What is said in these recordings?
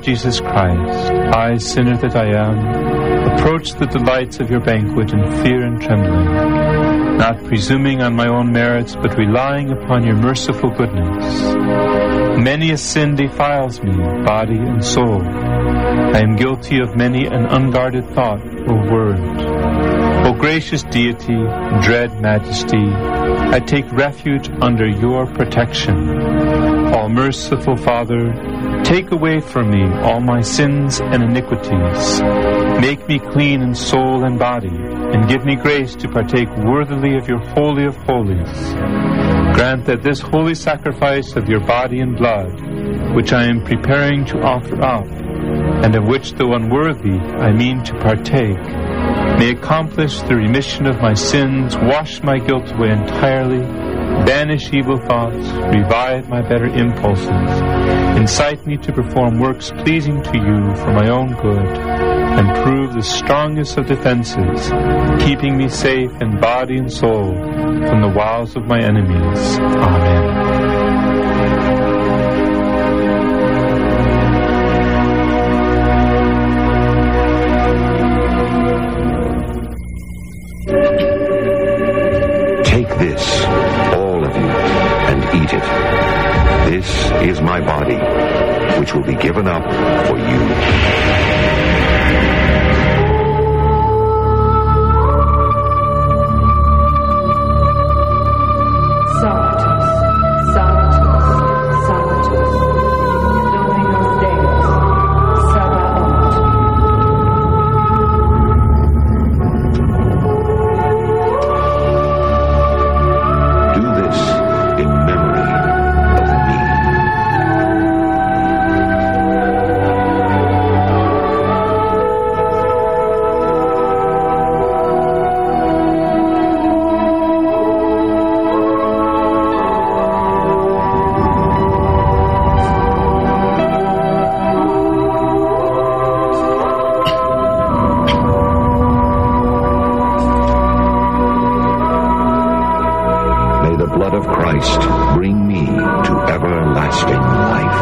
Jesus Christ, I, sinner that I am, approach the delights of your banquet in fear and trembling, not presuming on my own merits, but relying upon your merciful goodness. Many a sin defiles me, body and soul. I am guilty of many an unguarded thought or word. O gracious deity, dread majesty, I take refuge under your protection. All merciful Father, take away from me all my sins and iniquities. Make me clean in soul and body, and give me grace to partake worthily of your holy of holies. Grant that this holy sacrifice of your body and blood, which I am preparing to offer up, and of which, though unworthy, I mean to partake, may accomplish the remission of my sins, wash my guilt away entirely, banish evil thoughts, revive my better impulses, incite me to perform works pleasing to you for my own good, and prove the strongest of defenses, keeping me safe in body and soul from the wiles of my enemies. Amen. Take this, all of you, and eat it. This is my body, which will be given up for you. Sanctus, Sanctus, Sanctus, Dominus Deus, Sabaoth. Do this in memory of me. May the blood of Christ bring me to everlasting life.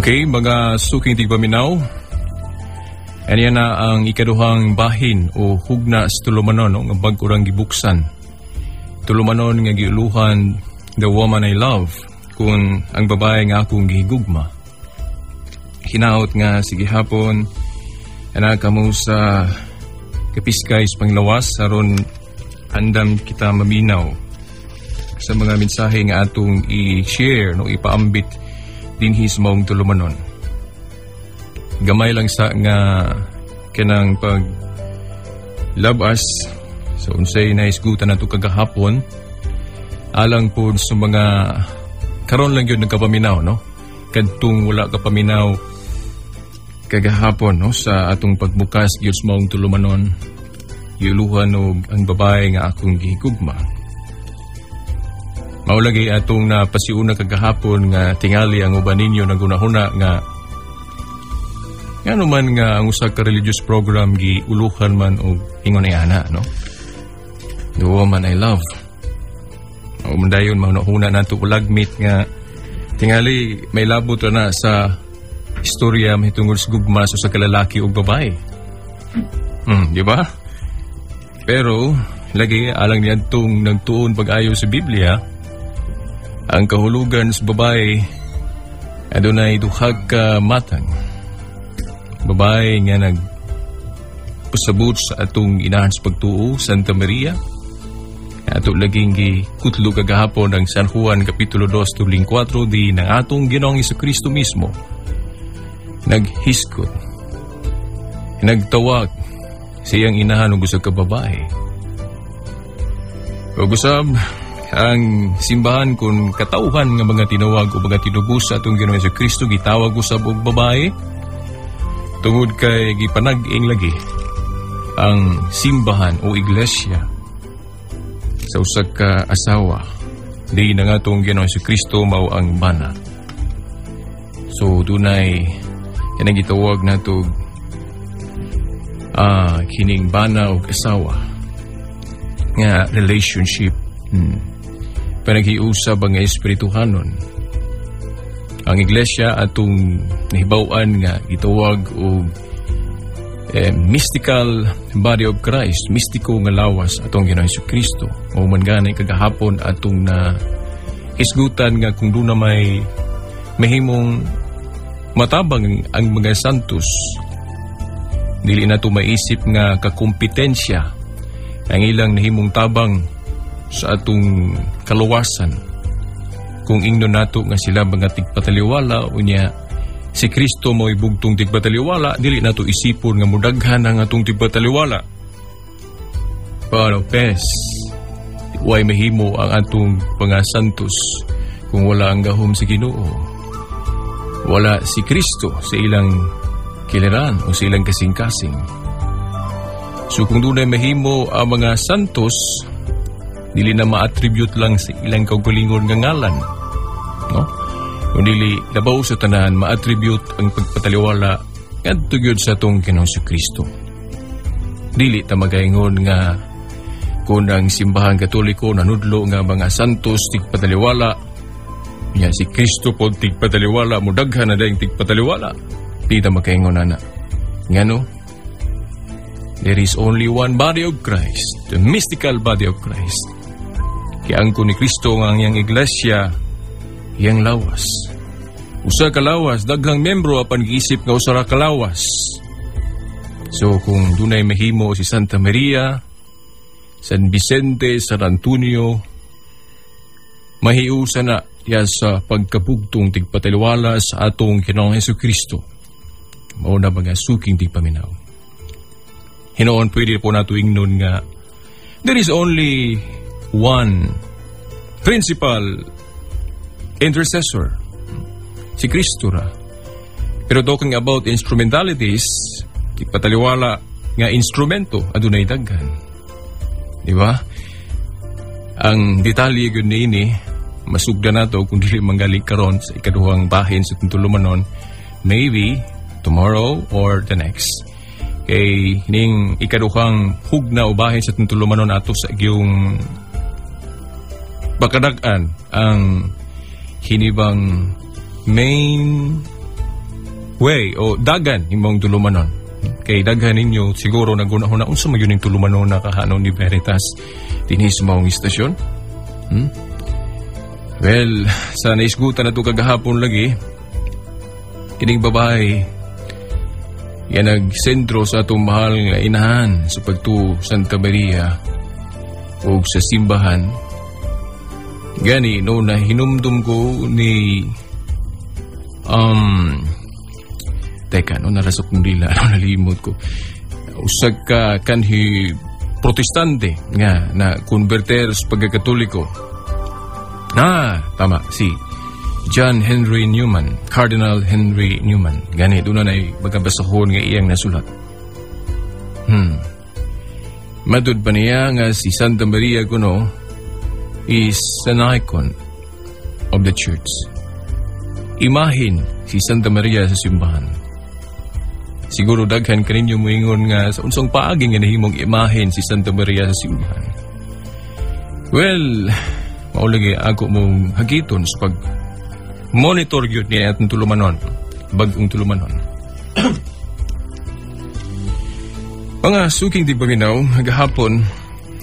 Okay, mga suking tigpaminaw. Aniya na ang ikaduhang bahin o hugna sa tulumanon, no, nga bag-o rang gibuksan. Tulumanon nga giuluhan The Woman I Love, kung ang babae nga akong gihigugma. Hinaot nga sige hapon ana kamo sa kapiskay sa panglawas aron andam kita maminaw sa mga mensahe nga atong i-share, no, ipaambit dinhi sa maong tulumanon. Gamay lang sa nga kanang pag labas sa unsay nahisgutan nato kagahapon, alang pod sa mga karon lang gyud nagkapaminaw, no, kadtong wala kapaminaw kagahapon, no, sa atong pagbukas gyud sa maong tulumanon, giuluhan og ang babae nga akong gihigugma. Mao lagi atong napasiuna kagahapon nga tingali ang uban ninyo nagunahuna nga ngano man nga ang usa ka religious program giuluhan man og ingon ay ana, no, The Woman I Love. Mao man dayon mahuna-huna nato ulagmit nga tingali may labot ra na sa istorya mahitungod sa gugma sa usa ka lalaki ug babae. Di ba? Pero lagi alang niadtong nagtuon pag-ayo sa Biblia, ang kahulugan sa babae adunay duha ka matang. Babae nga nagpasabot sa atong inahan sa pagtuo, Santa Maria. Ato laging gikutlo kagahapon ang San Juan Kapitulo 2, tuling 4, di ng atong Ginoong Jesucristo mismo naghiskot, nagtawag Sa iyang inahan ug usa ka babae. Ug usab ang simbahan, kung katauhan nga mga tinawag o mga tinubos sa atong Ginoong Kristo, gitawag usab og babae tungod kay gipanag-ing lagi ang simbahan o iglesia sa usa ka asawa. Di na nga atong Ginoong Kristo mao ang bana. So dunay kanang gitawag nato kining bana og asawa nga relationship. Panaghiusab ang espirituhanon. Ang iglesia, atong nahibaw-an nga gitawag og mystical body of Christ, mistiko nga lawas atong Ginoong Kristo. O man gani kagahapon atong na hisgutan nga kung duna may mahimong matabang ang mga santos, dili nato maisip nga kakompetensya ang ilang nahimong tabang sa atong kaluwasan. Kung ingnon nato nga sila mga tigpataliwala, unya si Kristo mo'y bugtong tigpataliwala, dili nato isipon nga mudaghan ang atong tigpataliwala. Pero pes, way mahimo ang atong mga santos kung wala ang gahom sa Ginoo. Wala si Kristo sa ilang kiliran o sa ilang kasing-kasing. So kung dunay mahimo ang mga santos, dili na ma-attribute lang sa ilang kaugalingon nga ngalan. No? Kung dili, labaw sa tanan, ma-attribute ang pagpataliwala ngadto gyud sa atong Ginoong Kristo. Dili ta magaingon nga kung ang Simbahan Katoliko nanudlo nga mga santos tigpataliwala, nya si Kristo pod tigpataliwala, mudaghan na dayong tigpataliwala. Di ta makaingon ana. Ngano? There is only one body of Christ, the mystical body of Christ. Giangkon ni Kristo nga ang iyang iglesia, iyang lawas. Usa ka lawas, daghang membro apan giisip nga usa ra ka lawas. So kung dunay mahimo si Santa Maria, San Vicente, San Antonio, mahiusa na ya sa pagkabugtong tigpataliwala sa atong Ginoong Hesus Kristo. Mao na, mga suking tigpaminaw. Hinoon, pwede po nato ingnon nga there is only one principal intercessor, si Kristo ra. Pero talking about instrumentalities, tigpataliwala nga instrumento, adunay daghan. Di ba? Ang detalye gyud niini masugda nato kung dili manggali karon sa ikaduhang bahin sa tulumanon, maybe tomorrow or the next. Kay ning ikaduhang hugna o bahin sa tulumanon, ato sa iyong pakadag-an ang hinibang main way o dagan imong tulumanon. Kay daghan ninyo siguro nagunahuna unsa man yun yung tulumanon na kahano ni Veritas dinhi sa maong istasyon. Well, sa naisgutan na to kagahapon lagi, kining babae yan nagsentro sa atong mahal nga inahan sa pagtuo, Santa Maria, o sa simbahan. Gani, no, na hinumdum ko ni teka, no, narasok kong dila, ano, nalimot ko. Usag ka kanhi Protestante nga na konverter sa pagkakatoliko. Ah, tama, si John Henry Newman, Cardinal Henry Newman. Gani, doon na magkabasahon nga iyang nasulat. Matud pa niya nga si Santa Maria kuno is an icon of the church. Imahin si Santa Maria sa simbahan. Siguro daghan kaninyo moingon nga sa unsang paagi nga nahimong imahin si Santa Maria sa simbahan. Well, mao lagi ako mong hagiton sa pag monitor gyud niya atong tulumanon, bag-ong tulumanon. Mga suking tigpaminaw, gahapon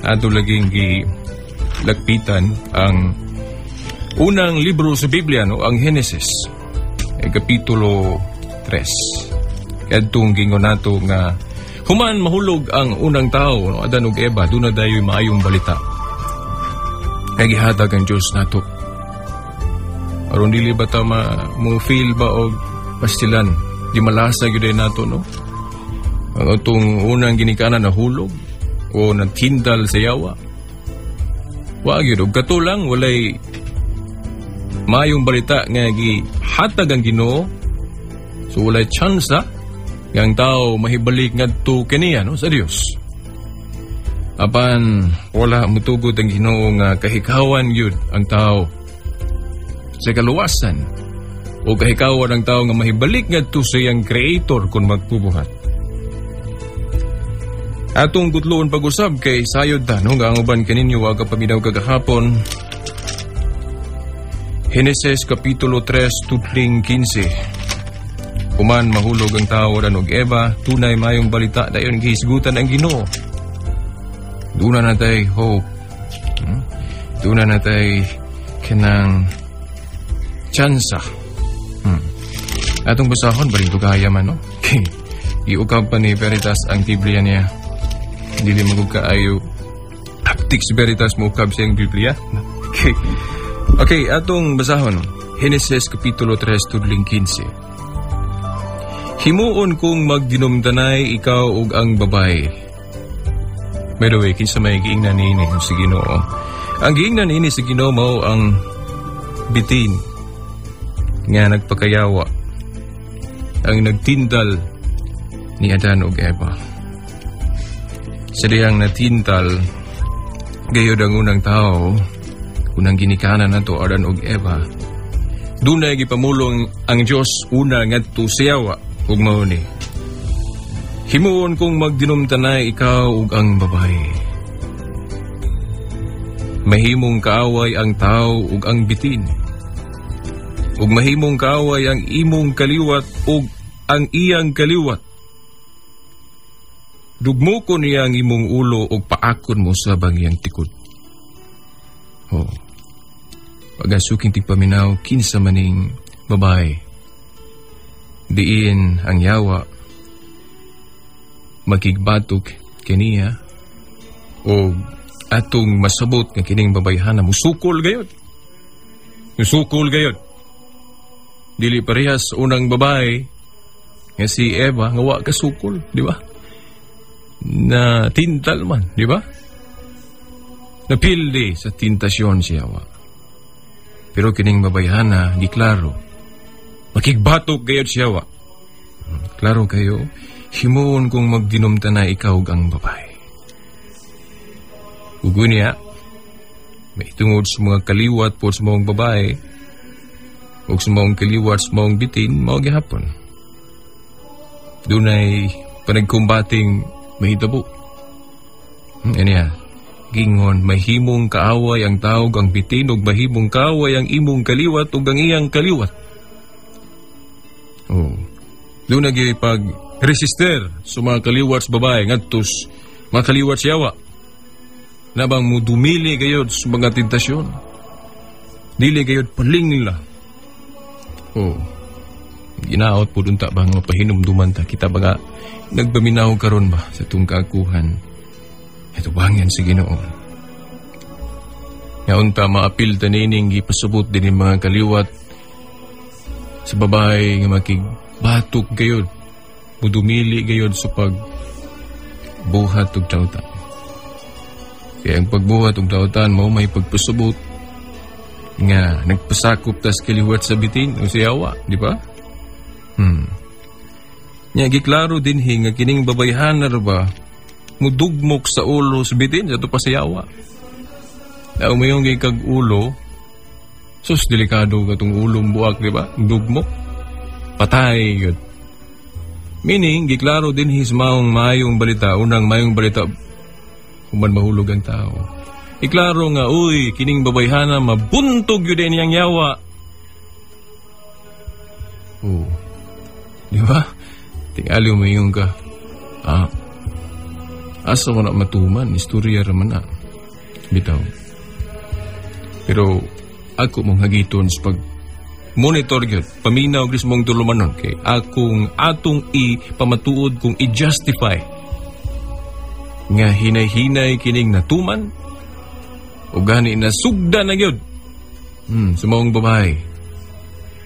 ato laging gilakpitan ang unang libro sa Biblia, no, ang Genesis, kapitulo 3. Kadtong gingon nato nga human mahulog ang unang tao, no, Adan ug Eva, duna dayoy maayong balita nga gihatag ang Dios nato. Aron dili ba ta mo feel ba og pastilan, di malasa gyud nato, no? Ang atong unang ginikanan nahulog o natindal sa yawa. Wa gyud, og katulang walay maayong balita nga gihatag ang Ginoo, so walay tsansa nga ang tao mahibalik ngadto kaniya, no, sa Dios. Apan wala mutugot ang Ginoo nga kahikawan gyud ang tao sa kaluwasan o kahikawan ang tao nga mahibalik ngadto sa iyang Creator kung magpubuhat. Atong gutloon pag-usab kay sayod ta, no, nga ang uban kaninyo wa ka paminaw kagahapon. Henesis Kapitulo 3 tudling 15. Human mahulog ang tao Adan ug Eva, tunay mayong balita, dayon gihisgutan ang Ginoo. Duna na tay hope. Duna na tay kanang tsansa. Atong basahon, baring tugaya man, no? Okay. Iukab pa ni Veritas ang Biblia niya. Dili magug kaayo haptik si Veritas mo ukab siyang Biblia. Okay. Okay, atong basahon. Henesis Kapitulo 3 tudling 15. Himuon kong magdinumdanay ikaw ug ang babae. By the way, kinsa may giingnan niini sa Ginoo? Ang giingnan niini sa Ginoo mao ang bitin nga nagpakayawa, ang nagtindal ni Adan ug Eva. Sa dihang natindal gayod ang unang tao, unang ginikanan nato, Adan ug Eva, dunay gipamulong ang Dios una ngadto sa yawa ug mao ni: "Himuon kong magdinumtanay ikaw ug ang babae. Mahimong kaaway ang tao ug ang bitin. Ug mahimong kaaway ang imong kaliwat ug ang iyang kaliwat. Dugmokon niya ang imong ulo ug paakon mo sa iyang tikod." Oh. Pagasuking tigpaminaw, kinsa maning babae diin ang yawa makigbatok kaniya o atong masabot nga kining babayhana musukol gayod. Musukol gayod. Dili parehas unang babae nga si Eva nga wa kasukol, di ba? Na tintal man, di ba? Napildi sa tintasyon siya wa. Pero kining babayhana, giklaro, makigbatok gayod siya wa. Klaro kayo, himuon kong magdinumta na ikaw ang babae. Ug unya, may tungod sa mga kaliwat po sa maong babae, ug sa maong kaliwat sa maong bitin, mao gihapon. Dunay panagkumbating mahitabo. Aniya, gingon, mahimong kaaway ang tao ang bitin, ug mahimong kaaway ang imong kaliwat ug ang iyang kaliwat. Oh. Doon nag pag resister sa mga kaliwat sa babae ngadto sa mga kaliwat sa yawa. Nabang mudumili gayod sa mga tentasyon. Dili gayod palingla. Oh. Ginaot po dun ta ba nga pahinumduman ta kita ba nga nagpaminaw karon ba sa itong kaakuhan. Itubangan sa Ginoo. Nga unta maapil tanining gipasabot din yung mga kaliwat sa babae nga makigbatok gayod, mudumili gayod sa pagbuhat og dautan. Kaya ang pagbuhat og dautan mao may pagpasabot nga nagpasakop tas kaliwat sa bitin o sa yawa, di ba? Nya giklaro dinhi nga kining babayhana ra ba mudugmok sa ulo sa bitin sa pa sa yawa. Na umayong kay kag ulo, sus, delikado katong ulong buak, di ba? Dugmok. Patay yun. Meaning, giklaro din his maong mayong balita, unang mayong balita, human mahulog ang tao. Iklaro nga, uy, kining babayhana, mabuntog yun din niyang yawa. Oh. Di ba? Tingali mo yung ka. Asa mo na matuman, istorya raman na. Bitaw. Pero, ako mong hagiton sa pag monitor gyud, paminaw gyud sa mong tulumanon kay akong atong ipamatuod kung i-justify nga hinay-hinay kining natuman o gani na sugda na gyud sa maong babae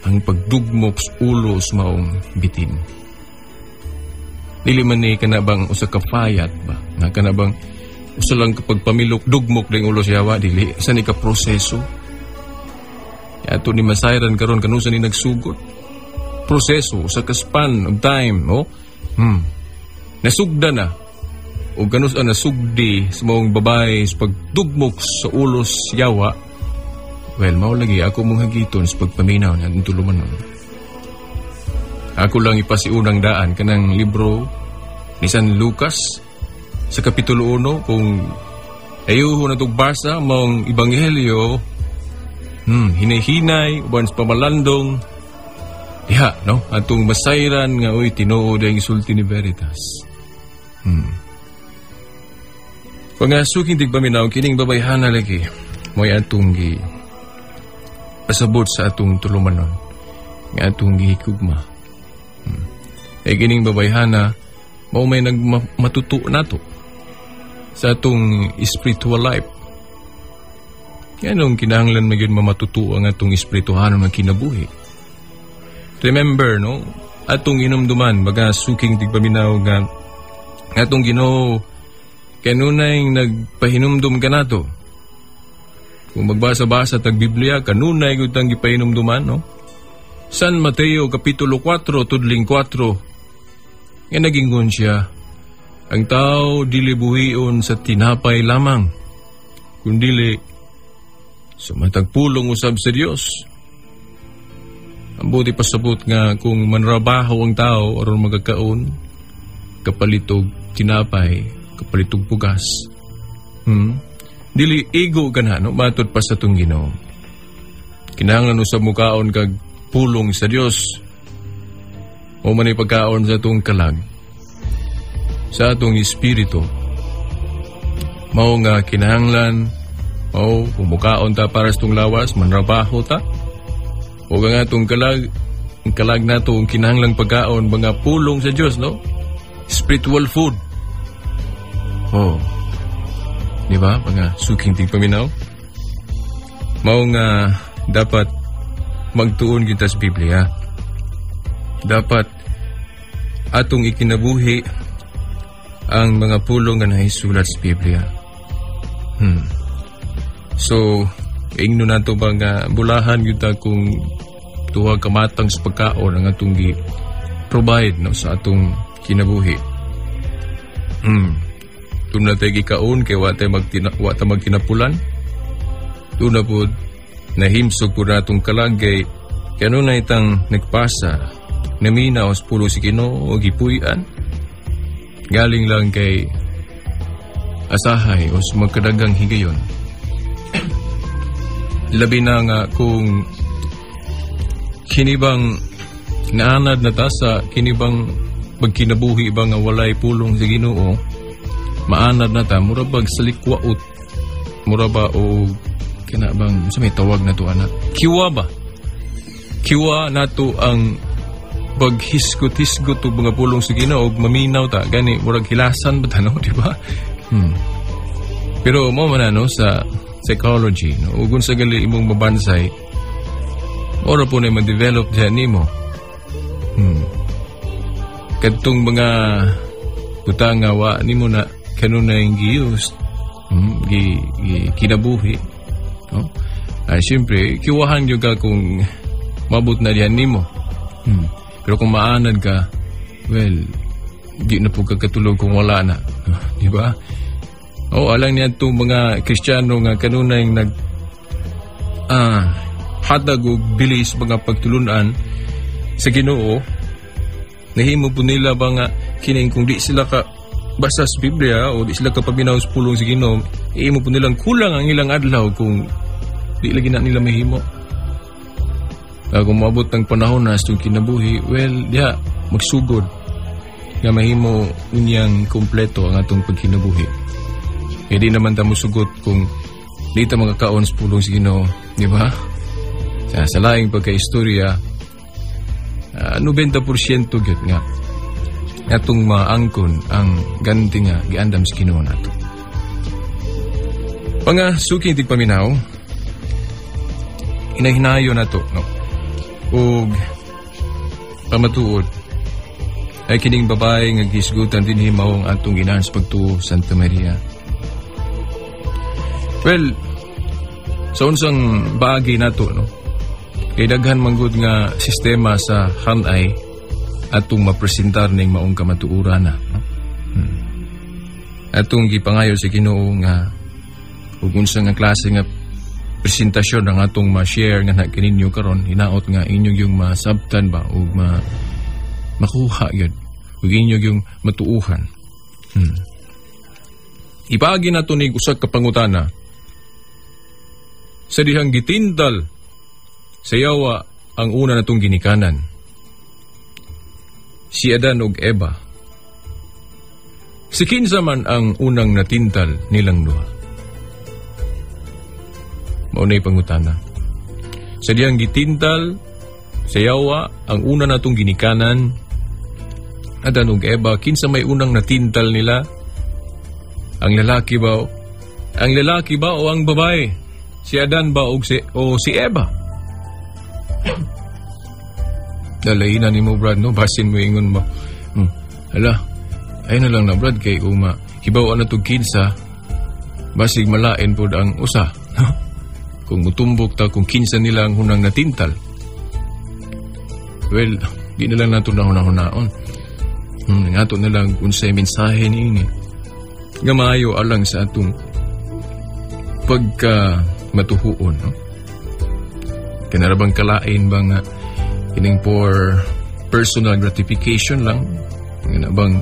ang pagdugmok sa ulo sa maong bitin. Dili man ni kana bang usa ka fayat ba? Nga kana bang usa lang kapag pamilok dugmok ding ulo sa yawa, dili sa ni ka proseso. Ato ni masayran karon kanusa ni nagsugod. Proseso usa ka span of time, no? Nasugda na. O kanus nasugdi sa maong babae sa pagdugmok sa ulos yawa. Well, mao lagi ako mong hagiton sa pagpaminaw na tulumanon. Ako lang ipasiunang daan kanang libro ni San Lucas sa Kapitulo 1 kung ayuho na basa maong ebanghelyo, hinay-hinay uban sa pamalandong diha, no, atong masayran nga uy, tinuod ang isulti ni Veritas. Pag suking tigpaminaw kining babayhana lagi mo'y atong gi pasabot sa atong tulumanon nga atong gihikugma. E kining babayhana mao may nagmatuto nato sa atong spiritual life. Nganong kinahanglan magyud mamatuto ang atong espirituhanon nga kinabuhi? Remember, no, atong inumduman baga suking tigpaminaw nga atong Ginoo kanunay nagpahinumdum kanato. Kung magbasa-basa tag Biblia, kanunay gud tang gipahinumduman, no? San Mateo Kapitulo 4 tudling 4 nga nagingon siya, ang tao dili buhion sa tinapay lamang, kundili sa matag pulong usab sa Dios. Ang buti pasabot nga kung manrabaho ang tao aron magakaon, kapalitog tinapay, kapalitog bugas. Dili igo ka na, no? Matod pa sa itong Ginoo. Kinahanglan usab mukaon kag pulong sa Dios. O man pagkaon sa atong kalag, sa atong espiritu. Mao nga kinahanglan, mao kung mukaon ta para sa atong lawas, manrabaho ta. O nga atong kalag, ang kalag nato ang kinahanglang pagkaon mga pulong sa Dios, no? Spiritual food. Oh. Di ba? Mga suking tigpaminaw. Mao nga dapat magtuon kita sa Biblia. Dapat atong ikinabuhi ang mga pulong nga nahisulat sa Biblia. So, ingno nato ba nga bulahan gyud ta kung tuwa kamatang sa pagkaon ang atong gi provide, no, sa atong kinabuhi. Tuna tayo gikaon kay wa ta magtinapulan. Tuna pod nahimsog po natong kalag kay kanunay tang nagpasa naminaw sa pulo si Ginoo o gipuy-an. Galing lang kay asahay o sa magkadagang higayon. Labi na nga kung kinibang naanad na ta sa kinibang pagkinabuhi ba nga walay pulong sa Ginoo, maanad na ta mura bag sa likwaot, mura ba o kana bang sa may tawag na to ana, kiwa ba, kiwa nato ang paghisgot-hisgot og mga pulong sa Ginoo og maminaw ta gani murag hilasan ba ta, no, di ba? Pero mo man, ano, sa psychology, no, ug unsa gali imong mabansay ora po na ma-develop diyan nimo. Kadtong mga butang nga wa nimo na kanunay gi-use, gi kinabuhi, no, ay siyempre kiwahan gyud ka kung mabot na diyan nimo. Pero kung maanad ka, well, di na po ka katulog kung wala na, di ba? O alang niya itong mga Kristiyano nga kanunay nag hatag og bilis mga pagtulunan sa Ginoo, nahimo po nila ba nga kining kung di sila ka basa sa Biblia o di sila ka paminaw sa pulong sa Ginoo, imo po nilang kulang ang ilang adlaw kung di lagi na nila mahimo. Kung maabot ng panahon na sa itong kinabuhi, well, diha, magsugod nga mahimo unyang kompleto ang atong pagkinabuhi. Kaya di naman ta musugot kung di ta makakaon sa pulong sa Ginoo, di ba? Sa laing pagkaistorya, 90% gyud nga atong maangkon ang ganti nga giandam sa Ginoo nato. Panga suking tigpaminaw, hinahinayo nato, no? Og pamatuod Ay kining babae nga gisgutan dinhi mao ang atong inahan sa pagtuo, Santa Maria. Well, sa unsang baagi nato, no? Kay daghan manggod nga sistema sa hanay atong mapresentar ning maong kamatuoran na, no? Atong gipangayo sa Ginoo nga ug unsa nga klase nga presentasyon ang atong ma-share nga na kininyo karon, hinaot nga inyong yung masabtan ba ug makuha yun ug inyong yung matuuhan. Ipaagi nato nig usa ka pangutana sa dihang gitintal sa yawa ang una natong ginikanan, si Adan ug Eva. Si kinsa man ang unang natintal nilang duha? Mao na'y pangutana. Sa dihang gitintal sa yawa ang una natong ginikanan, Adan ug Eva, kinsa may unang natintal nila? Ang lalaki ba? Ang lalaki ba o ang babae? Si Adan ba o si Eva? Dalayinan ni mo, Brad, no? Basin mo ingon mo. Hala, ay na lang na, Brad, kay uma. Hibaw na to kinsa, basig malain pod ang usa. Kung mutumbok ta kung kinsa nila ang hunang natintal. Well, di na lang nato na hunahunaon. Nga to na lang unsay mensahe niini. Nga maayo alang sa atong pagka matuhuon, no? Kanarabang kalain ba nga kining for personal gratification lang, nga na bang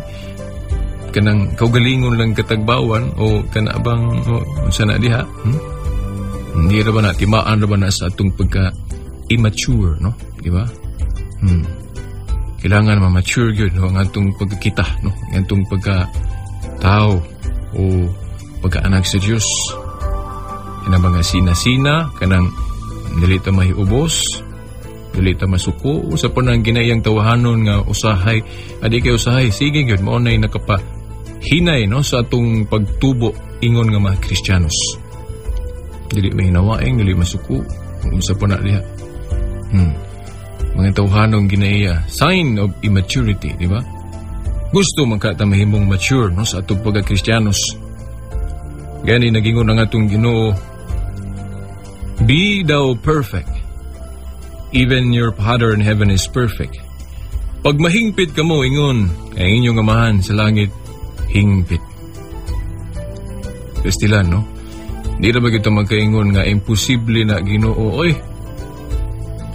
kanang kaugalingon lang katagbawan o kana bang o, unsa na diha? Hindi ra ba na timaan ra ba na sa atong pagka immature, no? Di ba? Kailangan ma-mature gyud, no, ang atong pagkakita, no? Ang atong pagka tao o pagkaanak sa Dios. Kana mga sina-sina, kanang dili ta mahiubos, dili ta masuko, usa pa nang ginayang tawahanon nga usahay, adi kay usahay, sige gyud, mao nay nakapa hinay, no, sa atong pagtubo ingon nga mga Kristiyanos. Dili mahinawaing, dili masuko, unsa pa na diha. Mga tawhanong ginaiya, sign of immaturity, di ba? Gusto man ka ta mahimong mature, no, sa atong pagka-Kristiyanos. Gani nagingon ang atong Ginoo, "Be thou perfect, even your Father in heaven is perfect." Pag mahingpit kamo, ingon, ang inyong amahan sa langit, hingpit. Kristilan, no? Di ra ba kita magkaingon nga imposible na, Ginoo, oy?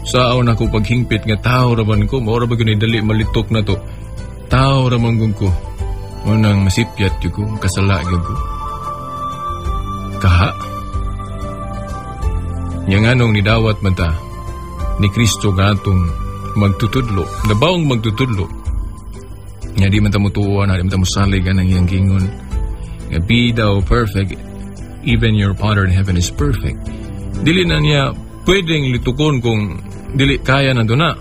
Sao na ko paghingpit nga tao raman ko, mao ra ba gyud dali malitok na to. Tao ra man ko. Unang masipyat gyud ko, kasala gyud ko. Kaha. Nya nganong nidawat man ta ni Kristo nga atong magtutudlo, nabawong magtutudlo. Nga di man ta mutuo, na di man ta mosalig ang iyang gingon. Nga "Be thou perfect, even your Father in heaven is perfect." Dili na niya pwedeng litukon kung dili kaya na doon na.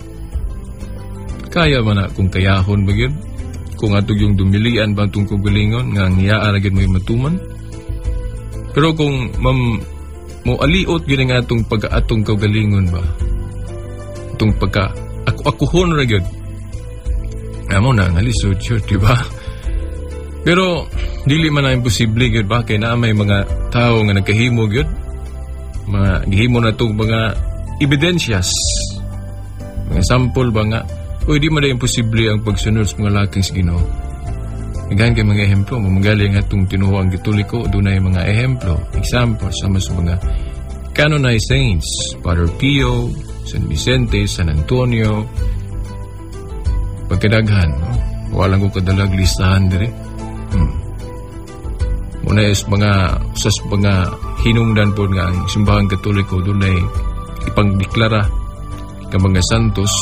Kaya ba na kung kayahon ba yun? Kung atog yung dumilian ba itong kugulingon, nga ang iyaan na mo yung matuman? Pero kung mam, mo aliot yun ang atong pag-atong kaugalingon ba? Itong pagka, ako akuhon ra gyud. Amo na nga lisod yun, di ba? Pero dili man na imposible gyud ba kay naa may mga tao nga nagkahimo gyud. Mga gihimo na itong mga ebidensyas. Mga sample ba nga, uy, di man na imposible ang pagsunod sa mga lakang sa Ginoo. Daghan kay mga ehemplo, mamagaling atong tinuoang Katoliko, dunay mga ehemplo, example sama sa mga canonized saints, Padre Pio, San Vicente, San Antonio, pagkadaghan, no? Walang ko kadalag listahan diri. Muna is mga usas mga hinungdan po nga ang simbahang Katoliko dunay ipangdeklara ka mga santos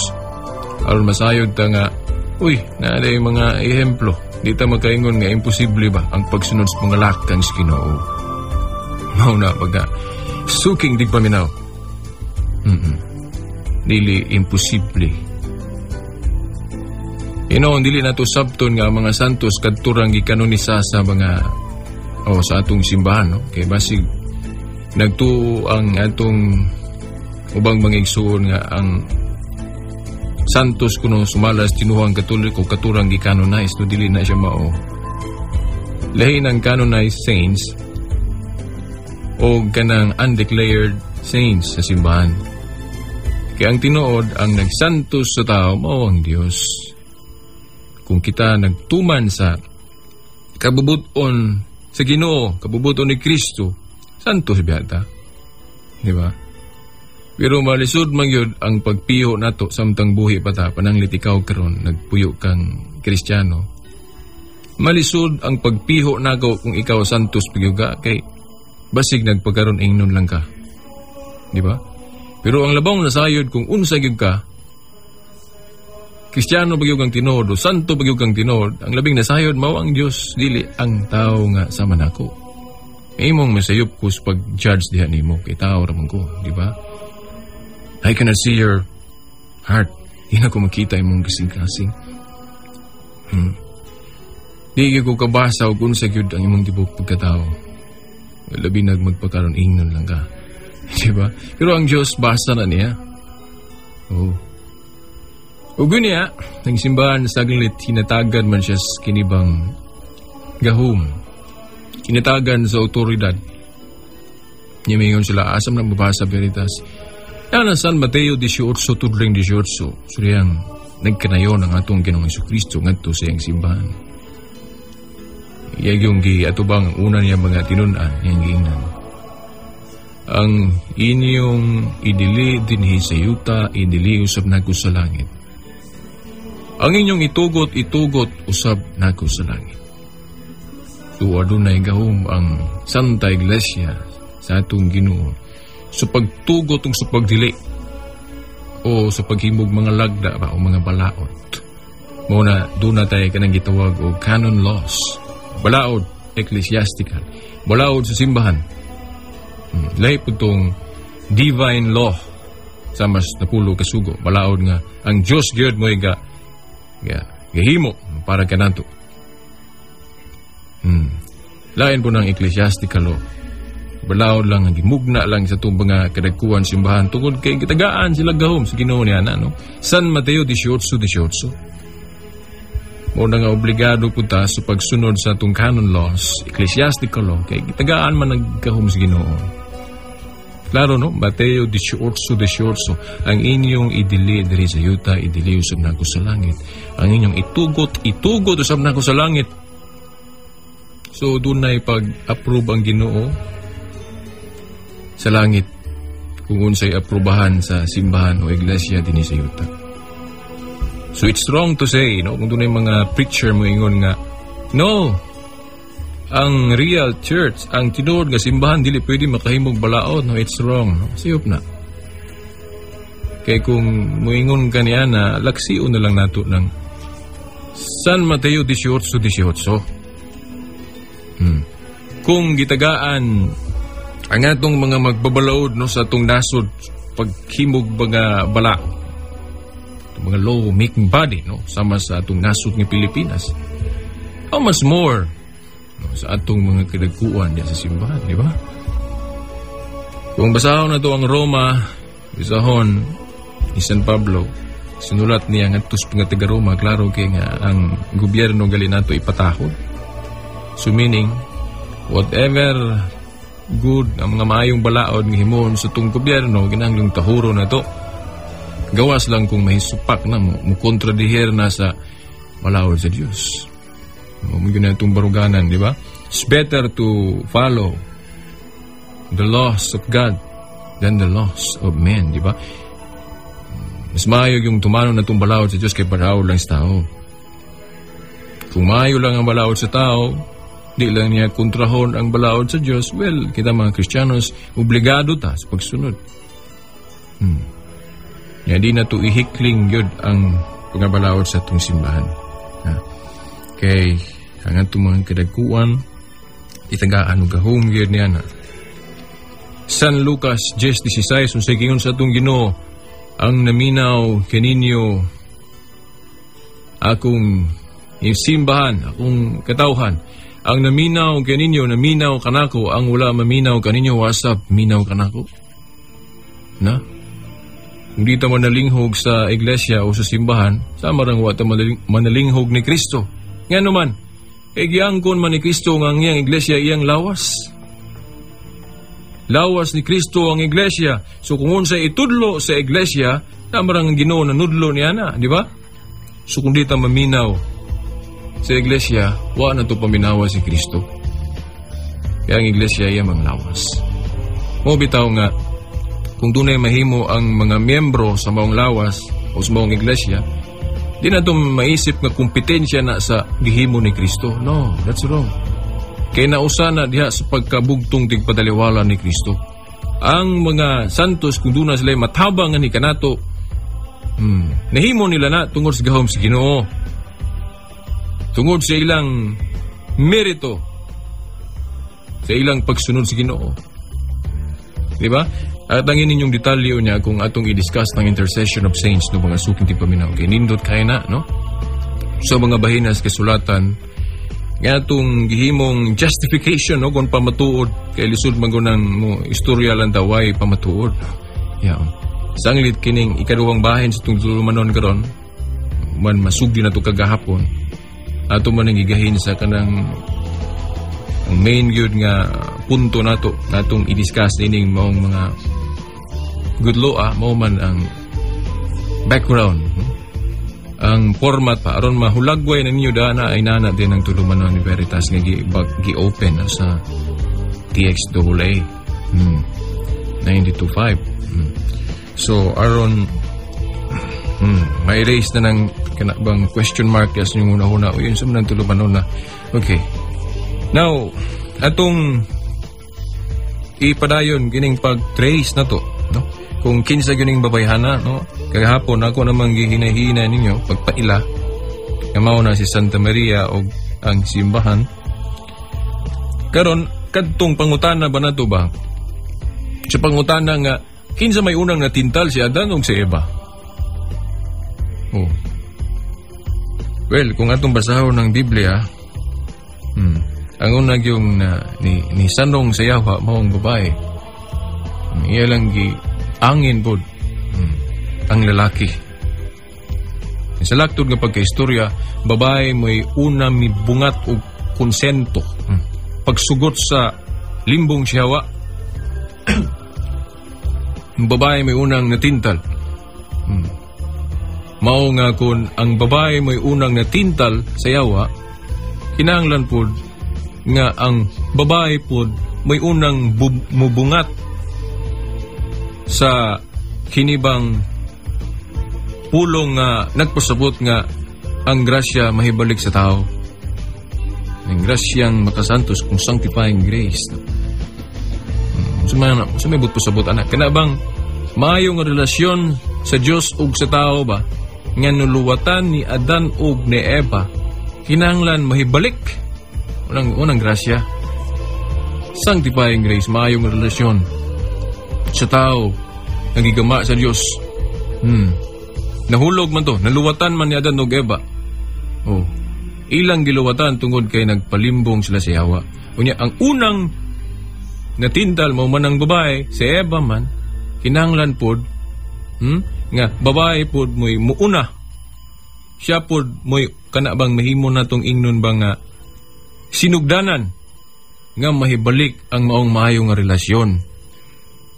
aron masayod ta nga, uy, naa mga ehemplo, di ta makaingon nga imposible ba ang pagsunod sa mga lakang sa Ginoo. Mao na pagka suking digpaminaw. Dili imposible. Ino, dili nato sabton nga ang mga santos kadturang gikanonisa sa mga o sa atong simbahan, no? Kay basig nagtuo ang atong ubang mga igsuon nga ang Santos kuno sumala sa tinuohang Katoliko katurang gi-canonize, no? Dili na siya mao. Lahi ng canonized saints o kanang undeclared saints sa simbahan. Kaya ang tinuod, ang nagsantos sa tao, mao ang Dios. Kung kita nagtuman sa kabubuton sa Ginoo, kabubuton ni Kristo, santos biya ta. Di ba? Pero malisod man gyud ang pagpiho nato samtang buhi pa ta, pananglit ikaw karon nagpuyo kang Kristiyano. Malisod ang pagpiho nako kung ikaw santos pagyuga kay basig nagpagkaron ingnon lang ka. Di ba? Pero ang labong nasayod kung unsa gyud ka, Kristiyano ba gyud kang tinuod o santo ba gyud kang tinuod, ang labing nasayod mao ang Dios, dili ang tao nga sama nako. Imong masayop ko sa pag-judge diha nimo kay tao ra man ko, di ba? I cannot see your heart. Di na ko makita imong kasing-kasing. Di gyud ko kabasa og unsa gyud ang imong tibok pagkatao. Labi nag magpakaron ingnon lang ka. Di ba? Pero ang Diyos basa na niya. Oh. Ug niya, ang simbahan sa Taglit, hinatagan man siya sa kinibang gahom. Hinatagan sa otoridad. Nimingon sila, asam na mabasa Veritas. Yan ang San Mateo 18, tudling 18. Suriyang nagkanayon ang atong Ginoong Kristo ngadto sa iyang simbahan. Iya yung gi atubang ang una niya mga tinun-an, iyang giingnan. Ang inyong idili dinhi sa yuta, idili usab nako sa langit. Ang inyong itugot, itugot usab nako sa langit. So adunay gahom ang Santa Iglesia sa atong Ginoo sa pagtugot ug sa pagdili o sa paghimog mga lagda ba o mga balaod. Mao na duna tay kanang gitawag og canon laws. Balaod ecclesiastical, balaod sa simbahan. Lahi pud tong divine law sa mas napulo kasugo. Balaod nga ang Dios gyud mo ga ga gahimo para kanato. Lain po ng ecclesiastical law. Balaod lang ang gimugna lang sa itong mga kadagkuan simbahan tungod kay gitagaan sila gahom sa Ginoo niya na, no? San Mateo 18:18. Mao na nga obligado po ta sa pagsunod sa atong canon laws, ecclesiastical law, kay gitagaan man nagkahom sa Ginoo. Klaro, no? Mateo 18:18. Ang inyong idili diri sa yuta, idili usab nako sa langit. Ang inyong itugot, itugot usab nako sa langit. So, dunay pag-approve ang Ginoo sa langit kung unsay aprobahan sa simbahan o iglesia dinhi sa yuta. So it's wrong to say, no, kung dunay mga preacher mo ingon nga, no, ang real church, ang tinuod nga simbahan dili pwede makahimog balaod, no, it's wrong, no? Sayop na. Kay kung muingon ka niya na laksion na lang nato ng San Mateo 18:18. Kung gitagaan ang atong mga magbabalaod, no, sa atong nasod paghimog mga bala, mga law making body, no, sama sa atong nasod nga Pilipinas, how much more, no, sa atong mga kadagkuan diya sa simbahan, di ba? Kung basahon na to ang Roma, basahon ni San Pablo, sinulat niya ngadto sa mga taga Roma, klaro kay nga ang gobyerno gali nato ipatahod. So meaning, whatever good ang mga maayong balaod nga himuon sa itong gobyerno, kinahanglang tahuro na to. Gawas lang kung mahisupak na mo, mo kontradihir na sa balaod sa Dios. Mo na itong baruganan, di ba? It's better to follow the laws of God than the laws of men, di ba? Mas maayo yung tumano na itong balaod sa Diyos kay balaod lang sa tao. Kung maayo lang ang balaod sa tao, di lang niya kontrahon ang balaod sa Diyos, well, kita mga Kristiyanos, obligado ta sa pagsunod. Ya, di na to ihikling yun ang pagabalaod sa itong simbahan. Ha? Kay, ang atong mga kadagkuan, itagaan og gahom yun niya na. San Lucas 10:16, unsay giingon sa atong Ginoo, ang naminaw kaninyo akong simbahan, akong katawhan. Ang naminaw kaninyo, naminaw kanako. Ang wala maminaw kaninyo, wasap, minaw kanako. Na? Kung di ta manalinghog sa iglesia o sa simbahan, sama rang wa ta manalinghog ni Kristo. Ngano man, kay giangkon man ni Kristo nga ang iyang iglesia iyang lawas. Lawas ni Kristo ang iglesia. So kung unsay itudlo sa iglesia, tama rang ang Ginoo nanudlo niya na, di ba? So kung di ta maminaw sa iglesia, wa na to paminawa si Kristo. Kaya ang iglesia iya mang lawas. Mo bitaw nga kung dunay mahimo ang mga miyembro sa maong lawas o sa maong iglesia, di na ito maisip nga kompetensya na sa gihimo ni Kristo. No, that's wrong. Kay nausa na diha sa pagkabugtong tigpadaliwala ni Kristo. Ang mga santos, kung doon na sila matabang ni kanato, nahimo nila na tungod sa gahom sa Ginoo. Tungod sa ilang merito, sa ilang pagsunod sa Ginoo. Di ba? At ang inyong detalye niya kung atong i-discuss ng intercession of saints no, mga suking tigpaminaw. Kay nindot kay na, no? So mga bahinas kasulatan nga atong gihimong justification, no, kung pamatuod kay lisod man ng mo istorya lang taway pamatuod. Yeah. Sanglit kining ikaduhang bahin sa itong tulumanon karon man masugdi na to kagahapon, ato man ang gigahin sa kanang ang main gyud nga punto nato natong i-discuss ining maong mga gudloa, mao man ang background, no? Ang format pa aron mahulagway na ninyo dana ay nana din ang tulumanon ni Veritas nga gi-open no, sa TXAA 92.5. So aron ma-erase na ng kana bang question mark as inyong una-una o yun sa mga tulumanon na. Okay, now atong ipadayon kining pag-trace na to, no, kung kinsa gyud ning babayhana, no? Kagahapon ako namang gihinay-hinay ninyo pagpaila nga mao na si Santa Maria og ang simbahan. Karon, kadtong pangutana ba nato ba, sa pangutana nga kinsa may unang natintal, si Adan o si Eva? Oh, well, kung atong basahon ng Biblia, ang unang yung na, ni sanong sa yawa mao ang babae. Iya lang gi angin pod ang lalaki. Sa laktod nga pagkaistorya, babae mo'y una mibungat og konsento. Pagsugot sa limbong si Hawa, ang babae may unang natintal. Mao nga kung ang babae may unang natintal sa yawa, kinahanglan pod nga ang babae pod may unang mubungat sa kinibang pulong nga nagpasabot nga ang grasya mahibalik sa tao. Ang grasyang makasantos, kung sanctifying grace. No? Sa may pasabot anak. Kana bang maayo nga relasyon sa Dios ug sa tao ba nga nuluwatan ni Adan ug ni Eva, kinahanglan mahibalik unang unang grasya, sanctifying grace, maayong relasyon sa tao nga gigama sa Dios. Nahulog man to, naluwatan man ni Adan ug Eva. Oh, ilang giluwatan tungod kay nagpalimbong sila sa yawa. Unya ang unang natintal mo man ang babae, si Eva man, kinahanglan pod nga babae pod mo'y muuna. Siya pod mo'y kana bang mahimo natong ingnon ba nga sinugdanan nga mahibalik ang maong maayo nga relasyon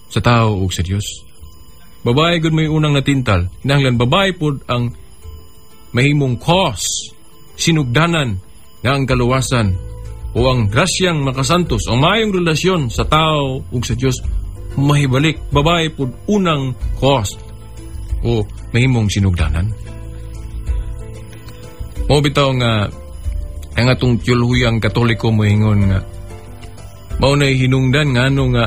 sa tao ug sa Dios. Babae gud may unang natintal. Kinahanglan babae pod ang mahimong cause, sinugdanan nga ang kaluwasan o ang grasyang makasantos, ang maayong relasyon sa tao ug sa Dios mahibalik. Babae pod unang cause o mahimong sinugdanan. Mao bitaw nga ang atong tiyolhuyang Katoliko moingon nga mao nay hinungdan ngano nga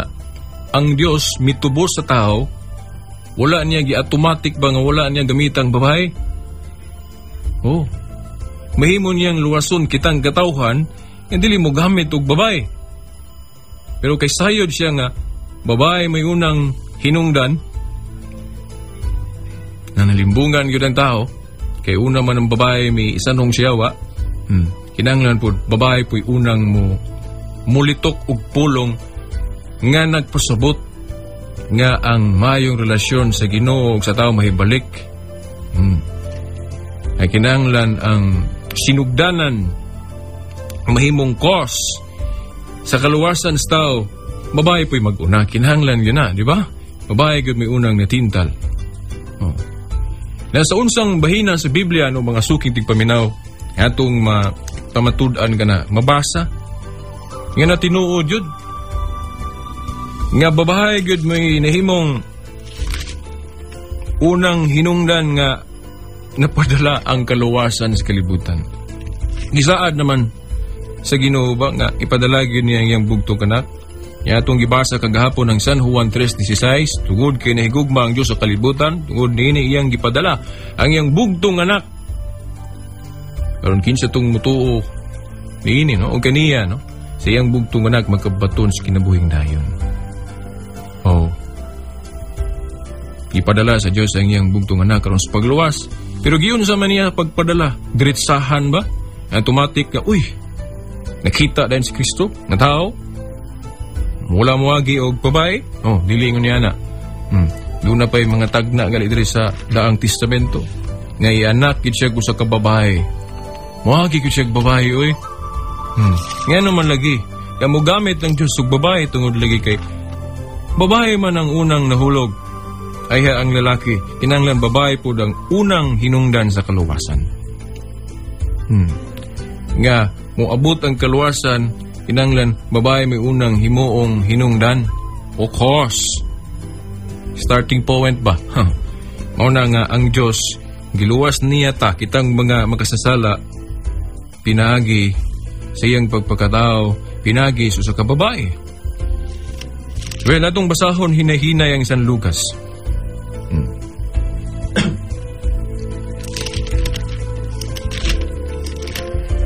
ang Dios mitubos sa tao, wala niya gi-automatic ba nga wala niya gamitang babae. Oh. Mahimo niyang luwason kitang katawhan nga dili mo gamit og babae. Pero kay sayod siya nga babae may unang hinungdan na nalimbungan gyud ang tao, kay una man ang babae may isanong siyawa. Kinahanglan pod babae po'y unang mo mulitok og pulong nga nagpasabot nga ang mayong relasyon sa Ginoo ug sa tao mahibalik, ay kinahanglan ang sinugdanan, mahimong cause sa kaluwasan sa tao, babae po'y mag-una. Kinahanglan yun na, di ba? Babae gyud may unang natintal. Oh. Nasa unsang bahina sa Biblia no mga suking tigpaminaw atong pamatud-an ka na mabasa nga na tinuod yun nga babae gyud may nahimong unang hinungdan nga napadala ang kaluwasan sa kalibutan. Gisaad naman sa Ginoo ba nga ipadala gyud niya ang iyang bugtong anak. Nya atong gibasa kagahapon ang San Juan 3:16, tungod kay nahigugma ang Dios sa kalibutan, tungod niini iyang gipadala ang iyang bugtong anak. Karon kinsa tong mutuo niini no o kaniya no sa iyang bugtong anak magkabaton sa kinabuhing dayon. Oh. Ipadala sa Dios ang iyang bugtong anak karon sa pagluwas. Pero giyon sa man niya pagpadala, diretsahan ba? Automatic nga, uy, nakita din si Kristo nga tao. Mula moagi og babae, oh, dili ngon niya na. Doon na pa'y mga tagna gali diri sa Daang Testamento. Nga ianak gid siya usa ka babae. Moagi gid siya babae, oy. Nga naman lagi, kaya mogamit ang Diyos og babae tungod lagi kay babae man ang unang nahulog. Ay ang lalaki, kinahanglan babae pud ang unang hinungdan sa kaluwasan. Nga moabot ang kaluwasan, kinahanglan babae may unang himuong hinungdan o cause. Starting point ba? Huh. Mao na nga ang Dios giluwas niya ta kitang mga makasasala pinaagi sa iyang pagpakatao, pinaagi sa usa ka babae. Well, atong basahon hinahinay ang San Lucas.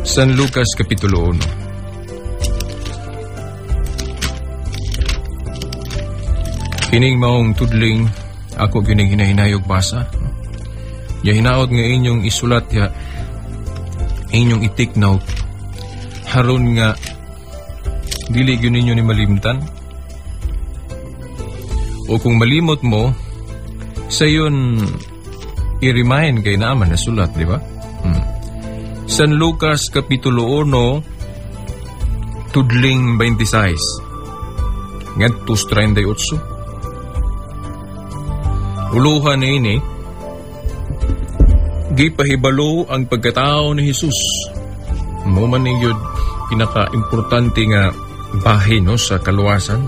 San Lucas Kapitulo 1. Kining maong tudling ako gining hinahinayog basa. Ya hinaot nga inyong isulat ya inyong i-take note haron nga dili gyud ninyo ni malimtan. O kung malimot mo sayon i-remind kay naaman na sulat, di ba? San Lucas Kapitulo 1 tudling 26 ngadto sa 38. Uluhan niini gipahibalo ang pagkatao ni Jesus. Mao man ni gyud pinaka-importante nga bahin no sa kaluwasan.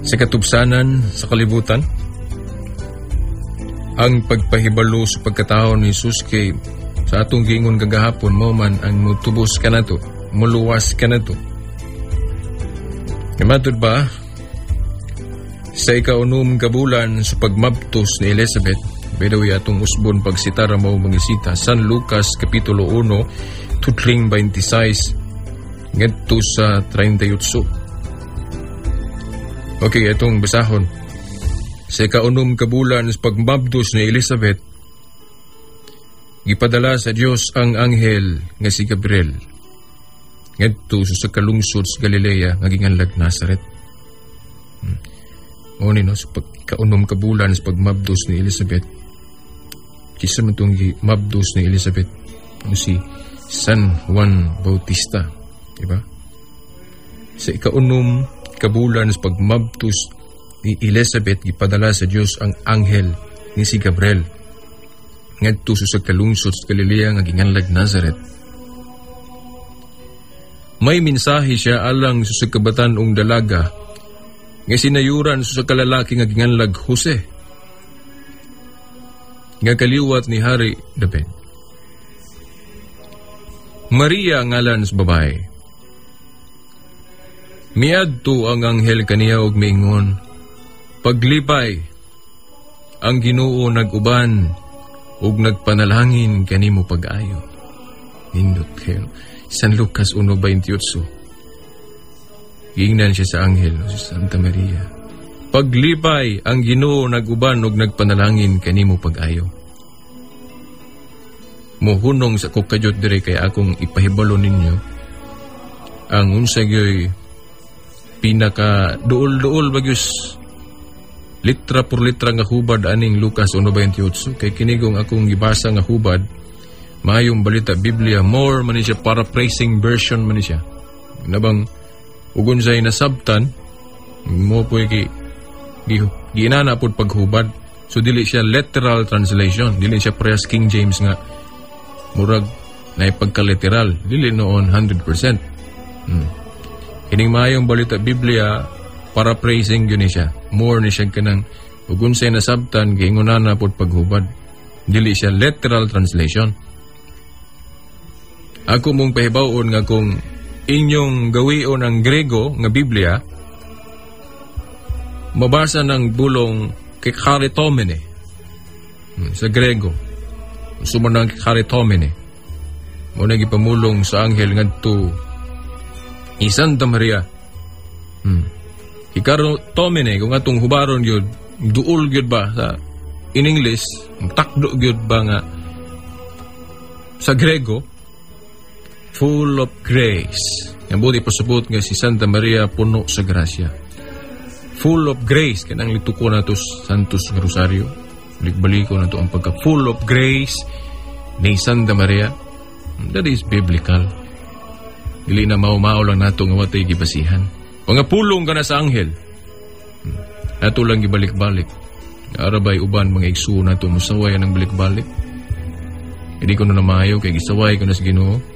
Sa katubsanan sa kalibutan. Ang pagpahibalo sa pagkatao ni Jesus kay sa atong giingon kagahapon mao man ang mutubos kanato, muluwas kanato. Kamatud ba sa ikaunom ka bulan sa pagmabtos ni Elizabeth, by the way, atong usbon pagsitara mao mangisita, San Lucas Kapitulo 1, tutling 26, ngadto sa 38. Okay, atong basahon. Sa ikaunom ka bulan sa pagmabdos ni Elizabeth, gipadala sa Dios ang anghel nga si Gabriel ngadto sa kalungsod sa Galilea nga ginganlag Nazaret. Mao ni no, sa pagkaunom ka bulan sa pagmabdos ni Elizabeth. Kisa man tong gimabdos ni Elizabeth o si San Juan Bautista, di ba? Sa ikaunom ka bulan sa pagmabdos ni Elizabeth, gipadala sa Dios ang anghel ni si Gabriel ngadto sa kalungsod sa Galilea nga ginganlag Nazaret. May mensahe siya alang sa kabatan-ong dalaga nga sinayuran sa kalalaki nga ginganlag Jose nga kaliwat ni Hari David. Maria ngalan sa babae. Miadto ang anghel kaniya og miingon, paglipay ang Ginoo nag-uban ug nagpanalangin kanimo pag-ayo. Nindot kayo. San Lucas 1:28. Giingnan siya sa anghel, no, sa Santa Maria. Paglipay ang Ginoo nag-uban ug nagpanalangin kanimo pag-ayo. Mohunong sa kukayot dire kay akong ipahibalo ninyo ang unsa gyoy Pinaka duol-duol bagyos litra por litra nga hubad aning Lucas 1:28, kay kinigong akong gibasa nga hubad, Maayong Balita Biblia, more man ni siya paraphrasing version man ni siya. Nabang ugon say nasabtan mo po gi gi giinana pod paghubad. So dili siya literal translation, dili siya parehas King James nga murag na pagka-literal, dili noon 100%. Kining Maayong Balita Biblia, paraphrasing yun ni siya. More ni siya kanang ugon say nasabtan giingonana pod paghubad. Dili siya literal translation. Ako mong pahibaw-on nga kung inyong gawion ang Grego nga Biblia, mabasa ng bulong kecharitomene sa Grego. Suma ng kecharitomene. Mo na gipamulong sa anghel ngadto ni Santa Maria. Kecharitomene, kung atong hubaron gyud, duol gyud ba sa in English, takdo gyud ba nga sa Grego, full of grace. Ang buti pasabot nga si Santa Maria puno sa grasya. Full of grace, kanang lituko na to Santos nga Rosario. Balik-baliko na to ang pagka full of grace ni Santa Maria. That is biblical. Dili na mao-mao lang nato nga watay gibasihan. Mga pulong ka na sa anghel. Nato lang gibalik-balik. Arabay uban mga igsuon nato musaway ang balik-balik. Hindi ko na namayo kay gisaway ko na sa Ginoo.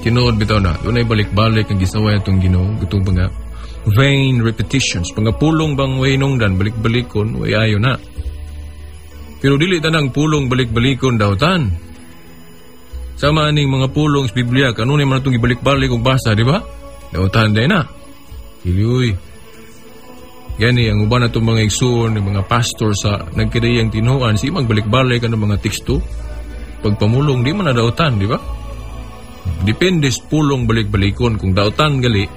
Tinuod bitaw na, dunay balik-balik ang gisaway atong Ginoo, gutong mga vain repetitions, mga pulong bang way nungdan balik-balikon, way ayo na. Pero dili tanang pulong balik-balikon dautan. Sama aning mga pulong sa Biblia, kanunay man atong ibalik-balik og basa, di ba? Dautan day na. Dili. Gani ang uban natong mga igsuon, mga pastor sa nagkadayang tinuan, si magbalik-balik ang mga teksto. Pagpamulong, di man na dautan, di ba? Depende sa pulong balik-balikon. Kung dautan gali,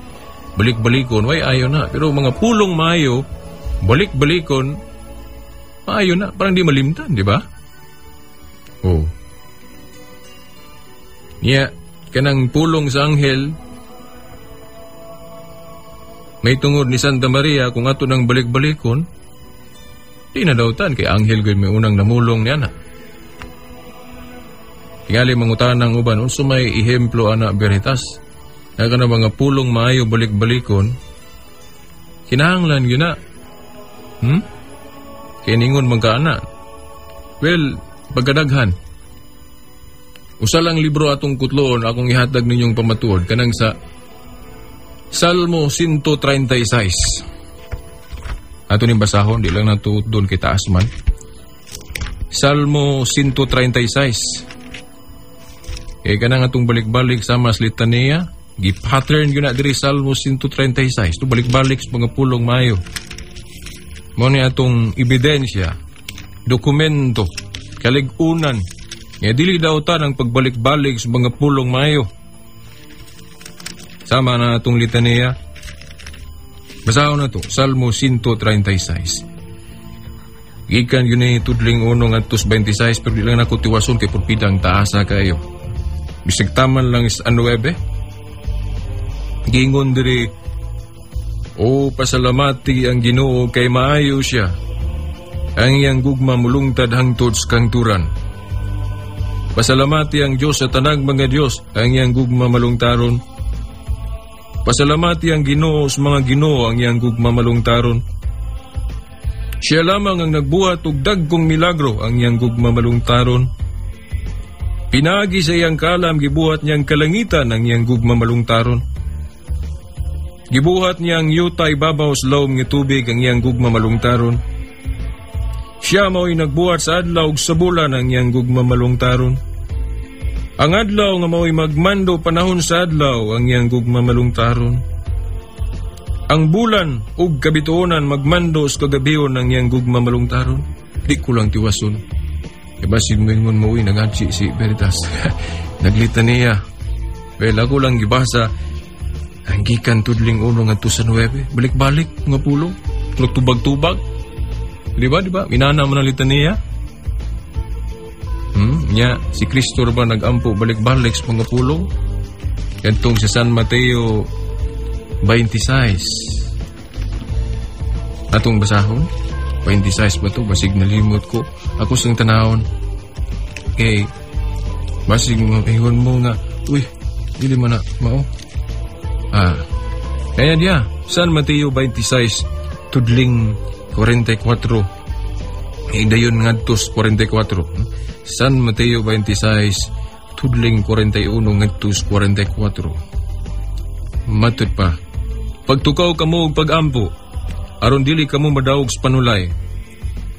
balik-balikon, way ayo na. Pero mga pulong maayo, balik-balikon, maayo na. Parang di malimtan, di ba? Oh. Niya, kanang pulong sa anghel, may tungod ni Santa Maria, kung ato nang balik-balikon, di na dautan, kay anghel gyud may unang namulong niya na. Tingali mangutan ng uban, unsa may ehemplo ana Veritas? Na kana mga pulong maayo balik-balikon, kinahanglan gyud na. Kay ningon man ka ana. Well, pagkadaghan. Usa lang libro atong kutloon akong ihatag ninyong pamatuod kanang sa Salmo 136. Ato ning basahon, di lang nato doon kay taas man. Salmo 136. Kaya kanang atong balik-balik sa mas litaniya, gi-pattern yun na diri Salmo 136. Ito balik-balik sa mga pulong maayo. Mo ni atong ebidensya, dokumento, kalig-unan. Nga dili dautan ang pagbalik-balik sa mga pulong maayo. Sama na atong litaniya. Basahon na to, Salmo 136. Gikan yun ni tudling uno ngadto sa 26, pero di lang nako tiwason kay purpidang taasa kayo. Bisag taman lang sa 9. Gingon diri, O pasalamati ang Ginoo kay maayo siya. Ang iyang gugma mulungtad hangtod sa kangturan. Pasalamati ang Dios sa tanang mga Dios, ang iyang gugma malungtaron. Pasalamati ang Ginoo sa mga Ginoo, ang iyang gugma malungtaron. Siya lamang ang nagbuhat og dagkong milagro, ang iyang gugma malungtaron. Pinagi sa iyang kalam, gibuhat niyang kalangitan, ang iyang gugma malungtaron. Gibuhat niya ang yuta ibabaw sa lawom nga tubig, ang iyang gugma malungtaron. Siya mao'y nagbuhat sa adlaw ug sa bulan, ang iyang gugma malungtaron. Ang adlaw nga mao'y magmando panahon sa adlaw, ang iyang gugma malungtaron. Ang bulan ug kabituonan magmando sa kagabihon, ang iyang gugma malungtaron. Di ko lang tiwason. Iba si Mingon mo, uy, nagadsi si Veritas. Naglita niya. Well, ako lang gibasa ang gikan tudling uno ngadto sa 9. Balik-balik nga pulong. Tubag-tubag. Di ba, di ba? Minana mo na litaniya. Nya, si Kristo ba nagampo balik-balik sa mga pulong? Kantong sa San Mateo 26. Atong basahon? 26 ba to? Basig nalimot ko. Ako sang tanawon. Kay, basig mo, ingon mo nga, uy, dili man na, mao. Ah, kaya diya, San Mateo 26, tudling 44. Hidayon ngadtos 44. San Mateo 26, tudling 41 ngadtos 44. Matud pa, pagtukaw kamo og pagampo, aron dili kamo madawog sa panulay.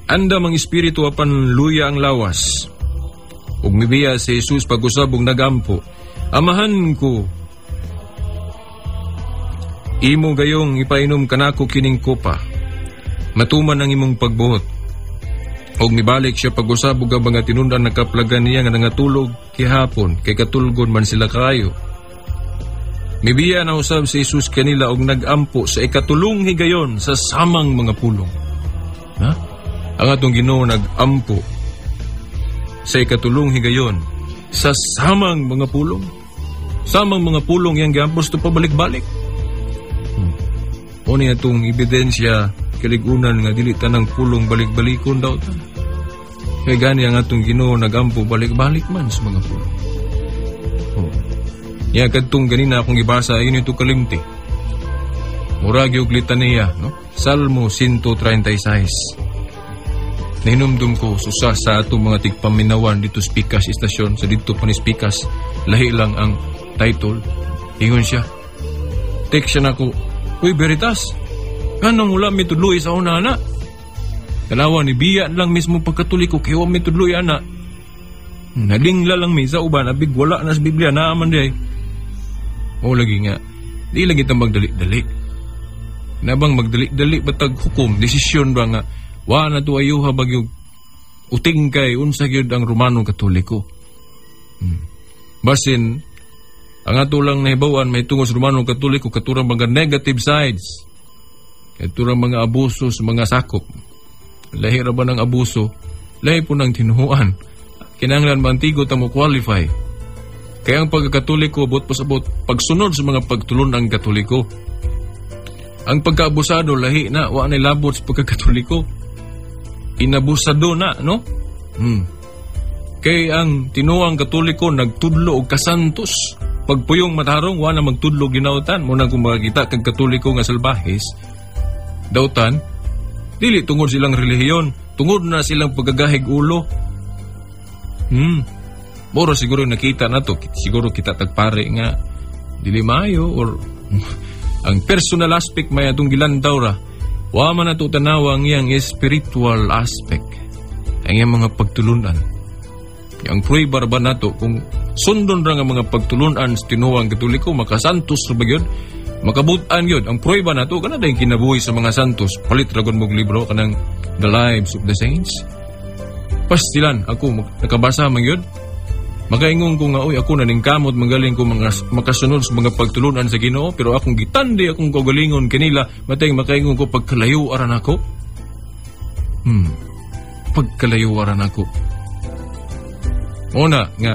Andam ang espiritu apan luya ang lawas. Ug mibiya si Jesus pag-usab og nagampo. Amahan ko, imo gayong ipainom kanako kining kopa. Matuman ang imong pagbuot. Og mibalik siya pag-usab ug ang mga tinun-an nakaplagan niya nga nangatulog kihapon kay katulgon man sila kaayo. Mibiya na usab si Jesus kanila og nagampo sa ikatulong higayon sa samang mga pulong. Ha? Ang atong Ginoo nagampo sa ikatulong higayon sa samang mga pulong. Samang mga pulong yang giampos to pabalik-balik. O niya itong ebidensya kaligunan nga dili tanang pulong balik-balikon daw ta. Kay gani ang atong Ginoo nagampo balik-balik man sa mga pulong. Oh. Ya kadtong ganina akong gibasa ayun ito kalimti. Murag og litaniya, no? Salmo 136. Nahinumdum ko susa sa atong mga tigpaminawan dito sa Pikas istasyon sa dito pa ni Pikas, lahi lang ang title. Ingon siya. Text siya nako, "Uy, Veritas, nganong wala mi tudloy sa una ana?" Kalawa ni biya lang mismo pagkatuliko kay wa mi tudloy ana. Nalingla lang mi sa uban abig wala na sa Biblia naaman di ay. O lagi nga, di lagi ta magdali-dali. Nabang magdali-dali batag hukom, desisyon ba nga wa na to ayuha bagyog uting kay unsa gyud ang Romano Katoliko. Basin ang ato lang nahibaw-an may tungod sa Romano Katoliko katurang mga negative sides. Katurang mga abuso sa mga sakop. Lahi ra ba ng abuso? Lahi po ng tinuhuan. Kinahanglan ba antigo ta mo qualify? Kaya ang pagkakatoliko abot pasabot pagsunod sa mga pagtulon ang Katoliko. Ang pagkaabusado lahi na wa na labot sa pagkakatoliko. Inabusado na, no? Kay ang tinuang Katoliko nagtudlo og kasantos. Pagpuyong matarong wa na magtudlo ginautan mo na kung makakita kag Katoliko nga salbahes. Dautan dili tungod silang relihiyon, tungod na silang pagkagahig ulo. Moro siguro nakita na to, siguro kita tagpare nga dili maayo or ang personal aspect may atong gilantaw ra. Wa man nato tanawa ang iyang spiritual aspect, ang iyang mga pagtulunan. Ang prueba ba nato kung sundon ra nga mga pagtulunan sa tinuang Katoliko makasantos ra ba gyud? Makabutan gyud ang prueba nato kana dayong kinabuhi sa mga santos. Palit ra gud mog libro kanang The Lives of the Saints. Pastilan ako nakabasa man gyud. Makaingon ko nga, uy, ako na kamot, magaling ko mga, makasunod sa mga pagtulunan sa Ginoo, pero akong gitandi akong kaugalingon kanila, matay makaingon ko pagkalayo aran ako. Pagkalayo aran ako. Una nga,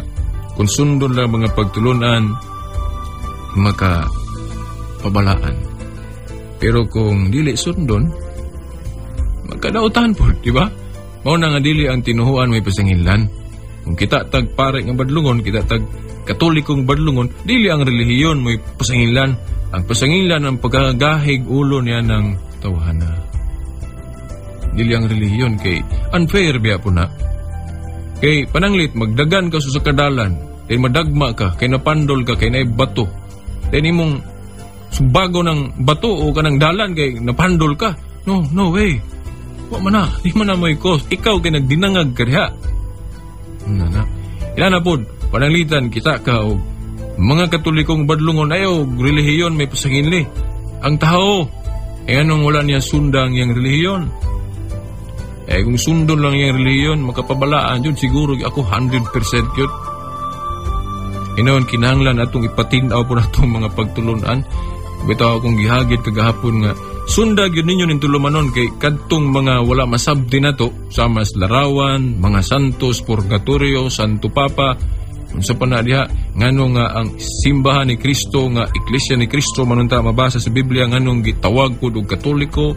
kung sundon lang mga pagtulunan, maka pabalaan. Pero kung dili sundon, magkadautan po, di ba? Mao na nga dili ang tinuhuan may pasanginlan. Kung kita tag pare nga badlungon, kita tag Katolikong badlungon, dili ang relihiyon may pasanginlan. Ang pasanginlan ang pagkagahig ulo niya ng tawhana. Dili ang relihiyon kay unfair biya po na. Kay pananglit magdagan ka sa kadalan, kay madagma ka, kay napandol ka, kay naay bato. Then imong subago ng bato o kanang dalan kay napandol ka. No, no way. Wa man na, di man na may cause. Ikaw kay nagdinangag ka diha. Na na. Inana pod, pananglitan kita ka og mga Katolikong badlungon ayaw relihiyon may pasanginli. Ang tao, ay anong wala niya sundang iyang relihiyon? Eh kung sundon lang iyang relihiyon, makapabalaan yun, siguro ako 100% yun. Inoon, kinahanglan atong ipatinaw po natong mga pagtulunan. Bitaw akong gihagit kagahapon nga sunda gyud ninyo ning tulumanon kay kadtong mga wala masabti nato sama sa larawan, mga santos, purgatorio, Santo Papa. Unsa pa na diha, ngano nga ang simbahan ni Kristo nga Iglesia ni Kristo manunta mabasa sa Biblia, nganong gitawag pud og Katoliko,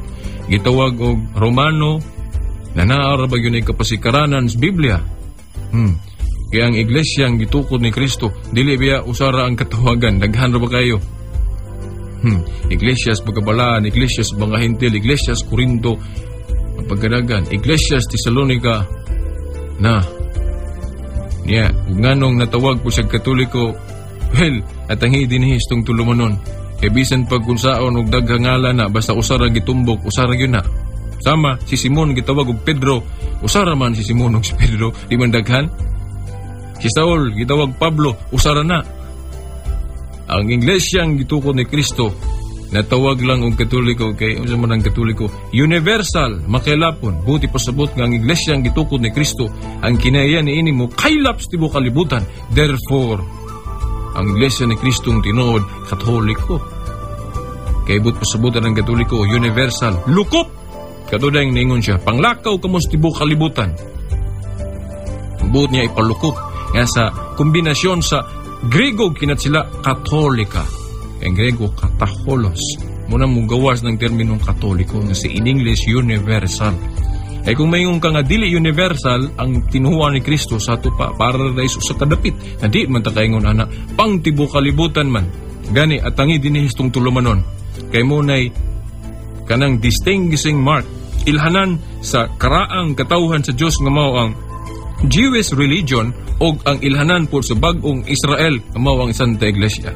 gitawag og Romano, na naa ra ba gyud ay kapasikaranan sa Biblia? Kaya ang iglesia ang gitukod ni Kristo, dili biya usara ang katawagan, daghan ra ba kayo? Iglesia sa Pagkabalaan, Iglesia sa mga Hintil, Iglesia sa Corinto, ang pagkadagan, Iglesia sa Tesalonica, na niya, ug nganong natawag po siya Katoliko, well, at ang dinhi itong tulumanon. Kay bisan pag kung saon og daghang ngalan na, basta usara gitumbok, usara gyud na. Sama, si Simon gitawag og Pedro, usara man si Simon og si Pedro, di man daghan. Si Saul gitawag Pablo, usara na. Ang iglesia ang gitukod ni Kristo, natawag lang og Katoliko kay unsa man ang Katoliko, universal, makailapon. Buti pasabot nga ang iglesia ang gitukod ni Kristo, ang kinaiya ni ini mo kaylap sa tibuok kalibutan. Therefore, ang iglesia ni Kristo ang tinuod Katoliko. Kay but pasabutan ang Katoliko, universal, lukop. Katudang ningon siya, panglakaw kamo sa tibuok kalibutan. Buot niya ipalukop nga sa kombinasyon sa Grego kinat sila Katolika. Ang Grego kataholos. Muna mo gawas ng terminong Katoliko nga si in English universal. Ay kung mayong ka nga dili universal ang tinuhuan ni Kristo sa ato pa para sa kadapit na di man ta kaingon ana pang tibuok kalibutan man. Gani at tangi dinhi tong tulumanon. Kay mo nay kanang distinguishing mark, ilhanan sa karaang katawhan sa Dios nga mao ang Jewish religion og ang ilhanan po sa bag-ong Israel nga mao ang Santa Iglesia.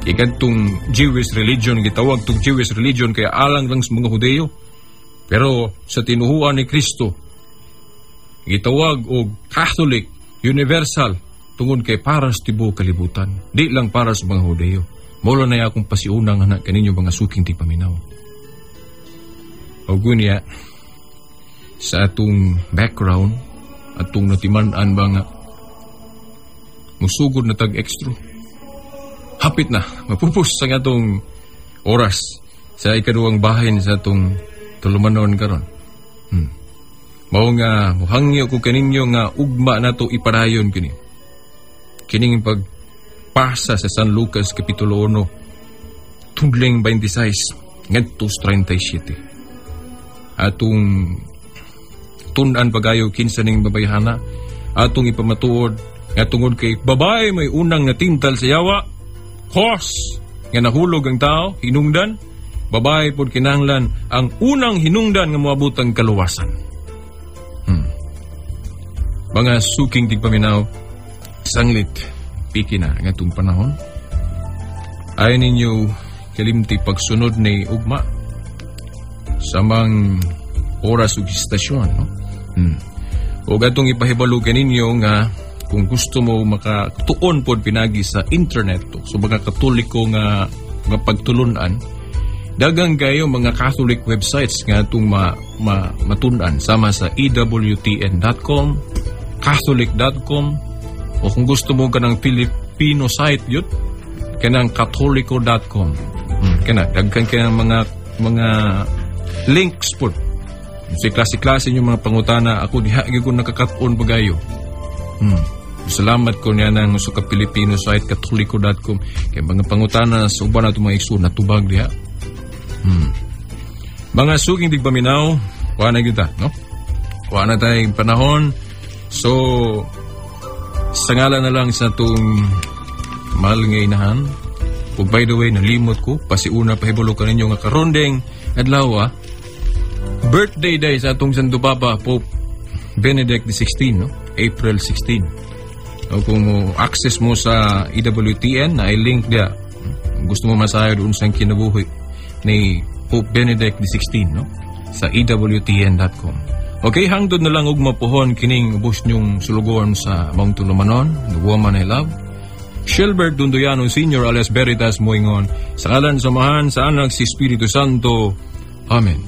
Ikadtong Jewish religion, gitawag tong Jewish religion kaya alang lang sa mga Hudeyo. Pero sa tinuhuan ni Kristo, gitawag og Catholic, universal, tungod kay para sa tibuok kalibutan, di lang para sa mga Hudeyo. Molo na akong pasiunang anak kaninyo mga suking tigpaminaw. O gunya, sa atong background, atong natiman-an ba nga musugod na tag extra. Hapit na, mapupos sa atong oras sa ikaduhang bahin sa atong tulumanon karon. Mao nga muhangyo ko kaninyo nga ugma nato ipadayon kini. Kining pagpasa sa San Lucas Kapitulo 1, tudling 26 ngadto 37. Atong tun-an pagayo kinsa ning babayhana, atong ipamatuod nga tungod kay babae may unang natintal sa yawa, cause nga nahulog ang tao, hinungdan, babae pod kinahanglan ang unang hinungdan nga moabot ang kaluwasan. Mga suking tigpaminaw, sanglit, piki na ang atong panahon. Ay ninyo kalimti pagsunod ni ugma sa mang oras ug istasyon, no? O atong ipahibalo kaninyo nga kung gusto mo makatuon pod pinagi sa internet to, so mga Katoliko nga mga pagtulunan, dagang kayo mga Catholic websites nga atong matun-an sama sa ewtn.com, catholic.com, o kung gusto mo kanang Filipino site yun, kanang katoliko.com. Kana daghan kay mga links pod. Si klase-klase yung mga pangutana, ako diha gyud ko nakakatuon pagayo. Salamat ko niya nang sa ka Filipino site katoliko.com kay mga pangutana sa uban nato mga igsoon natubag diha. Mga suking tigpaminaw, wa na gyud ta, no? Wa na tayong panahon. So sa ngalan na lang sa atong mahal nga inahan. Ug by the way, nalimot ko, pasiuna pahibalo kaninyo nga karondeng adlaw, birthday day sa atong Santo Papa Pope Benedict XVI, no? April 16. O kung mo access mo sa EWTN, na i-link dia. Kung gusto mo masayod unsang kinabuhi ni Pope Benedict XVI, no? Sa EWTN.com. Okay, hangtod na lang og mapuhon kining ubos niyong sulugoon sa maong tulumanon, the woman I love. Shilbert Dundoyano Sr. alias Veritas moingon, sa ngalan sa Amahan, sa Anak, sa Espiritu Santo. Amen.